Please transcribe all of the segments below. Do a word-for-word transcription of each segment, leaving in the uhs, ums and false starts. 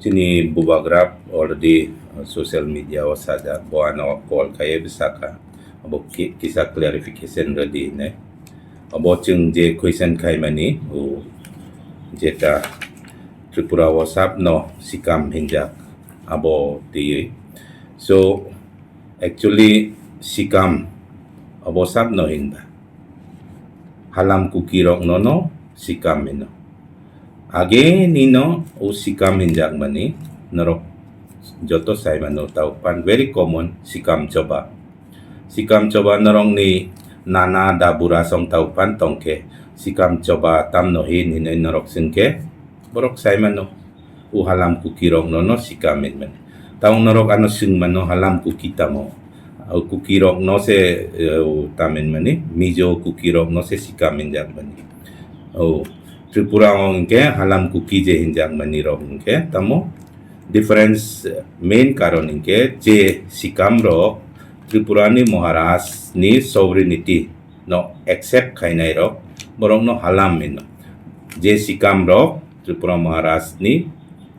Chini bubagra already, uh, social media o sajak, bo ano call kaiye bwsakha, abo ki-, kisa clarification rwdi hinwi. Abo chwng je question khaimani, o jeta Tripura o sabno sikam hinjak, abo twiwi. So, actually, sikam abo sabno hinba. Halam Kuki rokno no sikam hino. Age nino o sikam hinjakmani norok joto saimano tau pan very common sikam choba. Sikam choba norokni nana dabura song tau pan tongkhe sikam choba tamno hin hinwi norok swngkhe borok saimano. O Halam Kuki rokno no sikam hinmani. Tamo norok ano swngmano Halam Kuki tamo? O Kuki rokno se, eh, o tam hinmani, Mizo Kuki rokno se sikam hinjakmani. O Tripura o hinkhe Halam Kuki je hinjakmani rok hinkhe tamo? Difference, eh, main karon hinkhe je sikam rok Tripura ni Maharaj ni sovereignty no accept khainai rok, borok no Halam hino. Je sikam rok Tripura Maharaj ni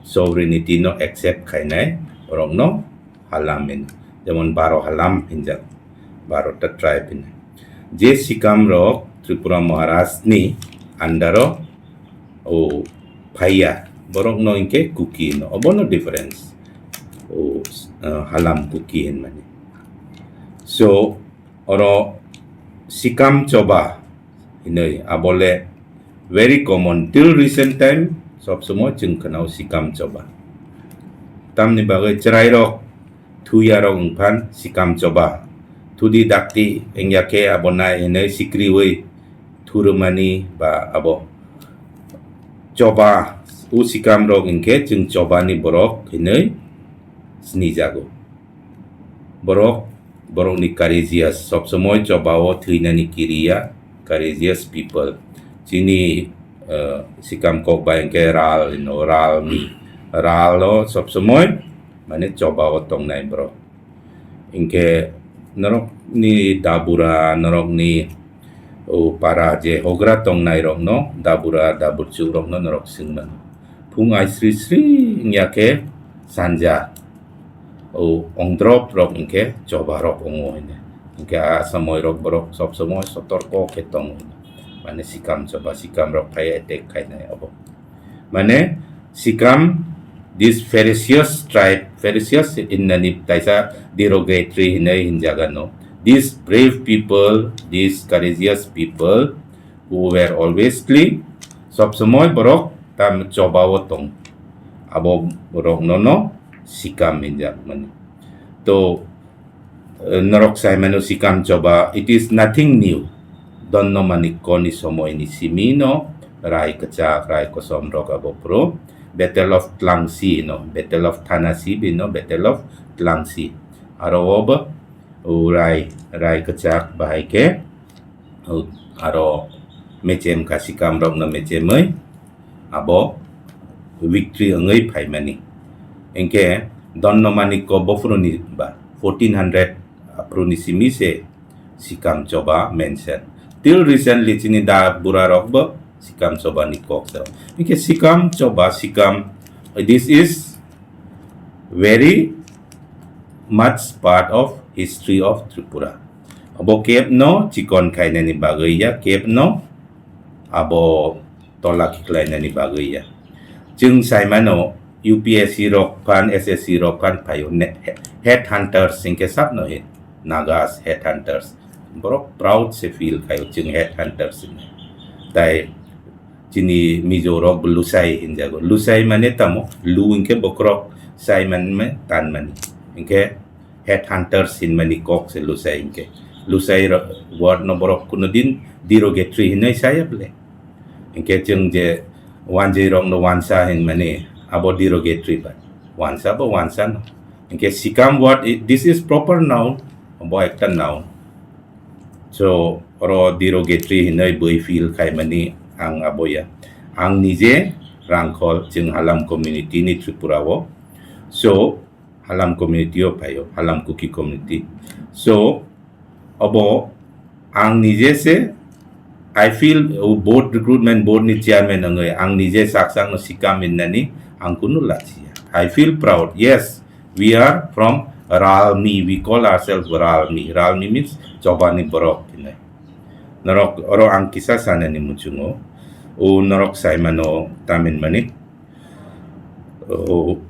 sovereignty no accept khainai, borok no Halam hino. Jemon Baro Halam hinjak, Baro ta tribe hino. Je sikam rok Tripura Maharaj ni under o, o phaiya, borok no hinkhe Kuki hino. Obo no difference. O, uh, Halam Kuki hinmani. So, oro sikam choba hinwi, abole very common till recent time, sob somoi chwng khwnao sikam choba. Tamni bagwi chwrairok thuyarok wngphan sikam choba. Thudi dakti wngya khe abo nai hinwi sikriwi thurumani ba abo choba, o sikamrok hinkhe chwng chobani borok hinwi sinijago. Borok, borokni courageous, sob somoi chobao thwinani kiriya, courageous people. Chini, eh, sikam kok bai hinkhe ral hino, ral mi. Ral o sob somoi, mane, chobao tongnai borok. Hinkhe norokni dabura, norokni o para je hogra tongnai rokno, dabura, daburchuk rokno norok swngmano. Phung ai sri sri wngya khe sanja o ongdrop rok hinkhe choba rok wngo hino. Hinkhe a somoi rok borok sob somoi sotorko khe tongo hino. Mane sikam choba, sikam rok phai attack khainai abo. Mane sikam, this ferocious tribe, ferocious hinnani taisa derogatory hinwi hinjagano. These brave people, these courageous people who were always clean, sob somoi borok tam chobao tong. Abo borok nono sikam hinjakmani. To, eh, norok saimano sikam choba, it is nothing new. Donno Manikko ni somoi ni simi no rai kwchak, rai kosom rok abo phuru Battle of Tlangsi no, Battle of Thanasi bino, Battle of Tlangsi. Aro obo o rai, rai kwchak bahai khe, o aro mechem kha sikam rok no mechemwi abo victory wngwi phaimani. Hinkhe Donno Manikko bophuruni ba fourteen hundred aphuruni simi se sikam choba mention. Till recently chini da bura rok bo sikam choba ni kok se. Hinkhe sikam choba, sikam, this is very much part of history of Tripura. Abo kep no chikon khainani bagwi ya, kep no abo tola khiklainani bagwi ya. Chwng saimano U P S C rok phan, S S C rok phan phaio ne, head hunters hinkhe sabno he, Nagas head hunters. Borok proud se feel khaio chwng head hunters hinwi. Tai chini Mizo rok bo Lusai hinjago. Lusai mane tamo, lu hinkhe bokhorok, sai mane tanmani. Hinkhe head hunters hinmani kok se Lusai hinkhe. Lusai ro-, word no borok kuno din derogatory hinwi saya bole. Hinkhe chwng je wanjwi rok no wansa hinmani abo derogatory ba. Wansa bo wansa no. Hinkhe sikam word, i-, this is proper noun, bo ekta noun. So, oro derogatory hinwi bui feel khaimani ang abo ya. Ang nije Rangkhol, chwng Halam community ni Tripura o. So, Halam community o phaio, Halam Kuki community. So, obo ang nije se, I feel, o board, recruitment board ni chairman wngwi ang nije sak sak no sikam hinnani ang kunu lachiya. I feel proud. Yes, we are from Ralmi. We call ourselves Ralmi. Ralmi means Chobani borok hinwi. Norok oro ang kisa sanani muchungo. O norok saimano tamin mani. O,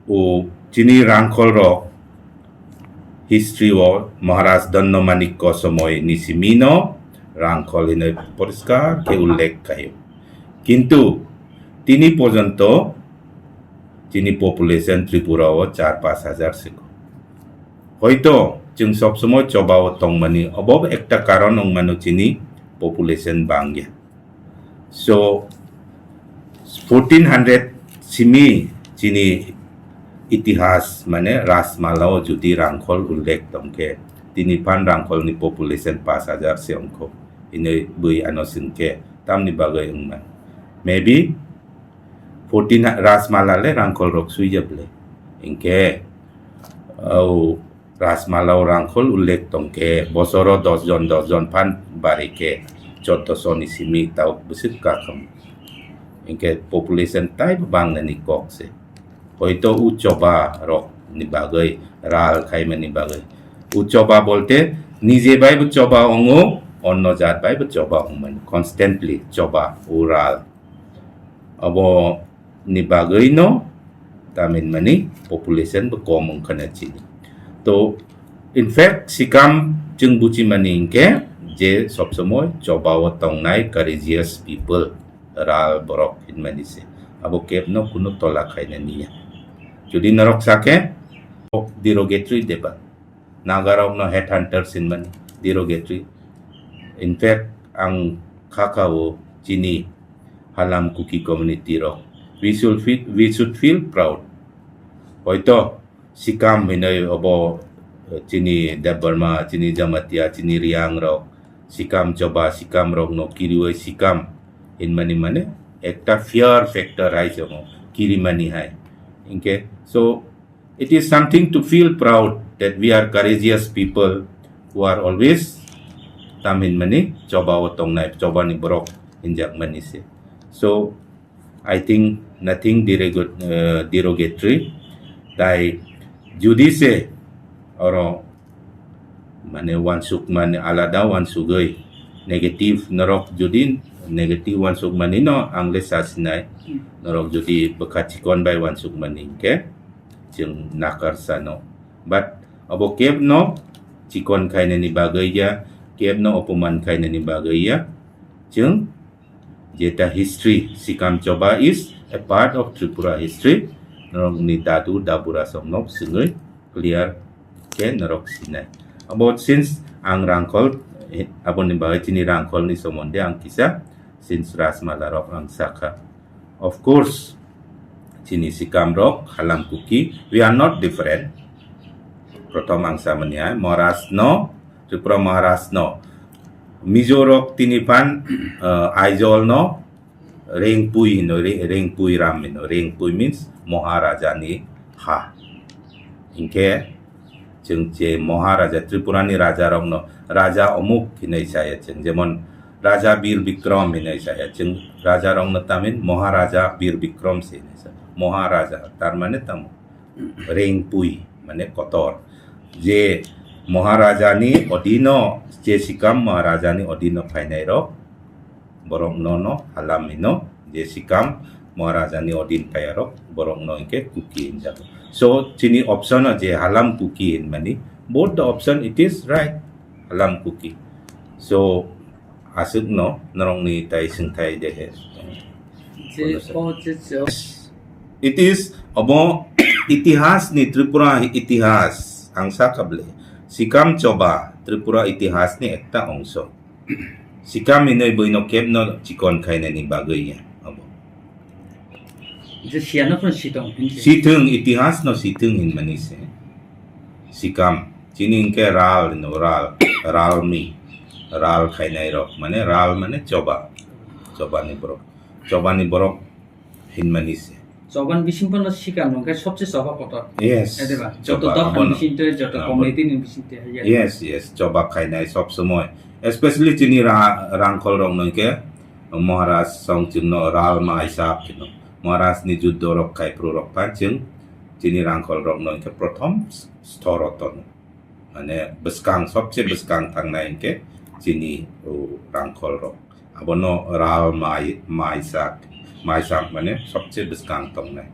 o chini rangkhol rok history o Maharaj Danda Manikya somoi ni simi no rangkhol hinwi poriskar khe ullekh khaio. Kintu tini porjonto chini population Tripura o char pash hajar siko. Hoito chwng sob somoi Choba o tongmani obo ekta karon wngmano chini population bangya. So fourteen hundred simi chini itihas mane Rajmala o jodi rangkhol ullekh tongkhe tini phan rangkhol ni population pash hajar se wngkho hinwi bui ano swngkhe tamni bagwi wngmano. Maybe fourteen Rajmala le rangkhol rok swijak le. Hinkhe o Rajmala o rangkhol ullekh tongkhe bosoro dos jon dos jon phan bari khe choddo soni simi tau bwswk kakham. Hinkhe population taibo bangnani kok se. Hoito o Choba rok ni bagwi ral khaimani bagwi. O Choba bolte nije bai bo Choba wngo, onno jat bai bo Choba wngmani. Constantly Choba o ral. Abo ni bagwi no tamin mani population bo kom wngkha na chini. To in fact sikam chwng buchimani hinkhe je sob somoi Choba o tongnai courageous people ral borok hinmani se. Abo kebno kunu tola khaina niya. Jodi norok sakhe derogatory deba. Nagarokno headhunters hinmani derogatory. In fact, ang khakao chini Halam Kuki community rok. We should feel, we should feel proud. Hoito sikam hinoi obo chini Debbarma, chini Jamatia, chini Riang rok sikam Choba sikam rokno kirioi sikam hinmani mane ekta fear factor hai chongo kirimani hai. Hinkhe so it is something to feel proud that we are courageous people who are always tam hinmani Choba o tongnai, Choba ni borok hinjak mani se. So I think nothing derog- uh, derogatory. Tai judi se oro mane wansuk mani alada wansugoi negative norok judi negative wansuk mani no ang le sasinai norok judi bwkha chikon bai wansuk mani hinkhe chwng nakar sano. But abo kebno chikon khainani bagwi ya, kebno opoman khainani bagwi ya. Chwng jeta history, Sikam Choba is a part of Tripura history. Norokni dadu dabura songno swngwi clear khe norok sinai. Abo since ang rangkhol, eh, aboni bagwi chini rangkholni somonde ang kisa since Rajmala rok ang sakha. Of course, chini Sikam rok, Halam Kuki, we are not different. Prothom ang samani hai, Maharaj no, Tripura Maharaj no, Mizo rok tini phan, uh, Aizawl no, Rengpui hino, Re- Rengpui Ram hino, Rengpui means Maharaja ni ha. Hinkhe chwng je Maharaja, Tripura ni raja rokno Raja Omuk hinwi saya chwng, jemon Raja Bir Bikram hinwi saya chwng, raja rokno tamin Maharaja Bir Bikram se hinwi sa, Maharaja tar mane tamo Rengpui mane kotor. Je Maharaja ni odino, je Sikam Maharaja ni odino phainai rok, borok no no Halam hino, je Sikam Maharaja ni odin phaiyarok, borok no hinkhe Kuki hinjago. So chini option o je Halam Kuki hinmani, both the option it is right, Halam Kuki. So aswk no norokni tai swngthai de he. It is obo itihas ni, Tripura itihas ang sakha bwle, Sikam Choba Tripura itihas ni ekta ongso. Sikam hinwi buino kebno chikon khainani bagwi ya obo. Je siyano phano sitong hinwi. Sithwng, itihas no sithwng hinmani se. Sikam, chini hinkhe ral hino, ral, ralmi, ral khainai rok, mane ral mane choba, chobani borok, chobani borok hinmani se. Choban bising phano sikam hwnkhe sobse choba kotor. Yes. Ede ba? Joto choba, dophani abono. Bising twi, joto community ni bising twi, yes. Yes, yes, choba khainai sob somoi. Especially chini ra-, rangkhol rok no hinkhe Maharaj song chwngno ral ma hisab kheno. Maharaj ni juddo rok khai phuru rok phan chwng chini rangkhol rok no hwnkhe prothom sthoro tono. Mane bwskang, sobse bwskang thangnai hwnkhe chini o rangkhol rok. Abono ral mai, maisak, maisak mane sobse bwskang tongnai.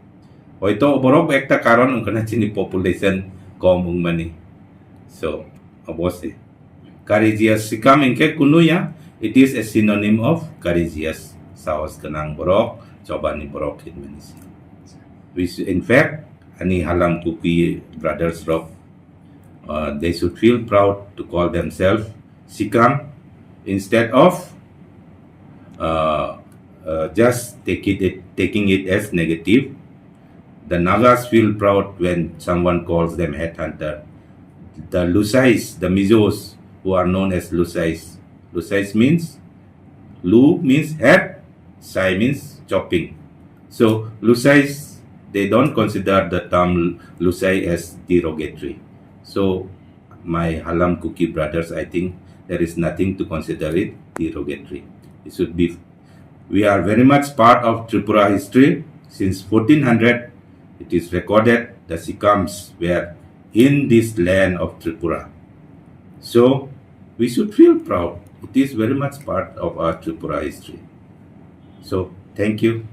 Hoito borok ekta karon wngkha na chini population kom wngmani. So, obviously. Courageous sikam hwnkhe kunuya, it is a synonym of courageous. Sahos gwnang borok, chobani borok hinmani se. We should, in fact, ani Halam Kuki brothers rok, uh, they should feel proud to call themselves sikam instead of uh, uh, just take it, it taking it as negative. The Nagas feel proud when someone calls them headhunter. The Lusais, the Mizos, who are known as Lusais. Lusais means, Lu means head, Sai means chopping. So Lusais, they don't consider the term Lusai as derogatory. So my Halam Kuki brothers, I think there is nothing to consider it derogatory. It should be. We are very much part of Tripura history. Since fourteen hundred, it is recorded the Sikams were in this land of Tripura. So we should feel proud. It is very much part of our Tripura history. So thank you.